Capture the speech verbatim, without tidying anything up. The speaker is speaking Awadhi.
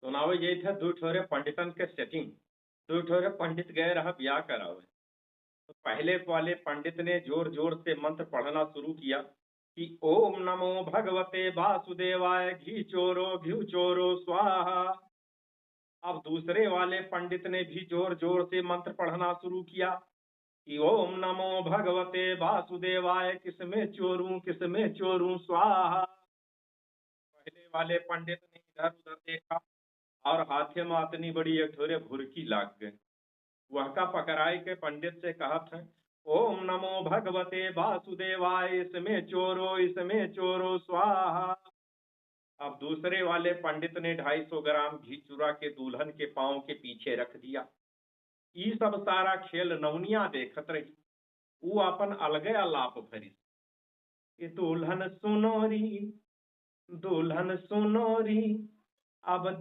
सुनावे जाइत है दो ठोरे पंडितन के setting। दो ठोरे पंडित गए रहा ब्याह करावे। तो पहले वाले पंडित ने जोर जोर से मंत्र पढ़ना शुरू किया कि "ओम नमो भगवते वासुदेवाय, घी चोरो, घी चोरो, स्वाहा।" अब दूसरे वाले पंडित ने भी जोर जोर से मंत्र पढ़ना शुरू किया कि "ओम नमो भगवते वासुदेवाय, किसमें चोरूं, किसमें चोरूं, स्वाहा।" पहले वाले पंडित ने इधर उधर देखा और हाथे में अतनी बड़ी एक ठोरे भुरकी लाग गए। वह का पकड़ाए के पंडित से कहत है, "ओम नमो भगवते वासुदेवाय, इसमें चोरो, इसमें चोरो, स्वाहा।" अब दूसरे वाले पंडित ने ढाई सौ ग्राम घी चुरा के दुल्हन के पाँव के पीछे रख दिया। ई सब सारा खेल नौनिया देखत रही। ऊ अपन अलगे आलाप भरी, "ए दुल्हन सुनो री, दुल्हन सुनो री, अब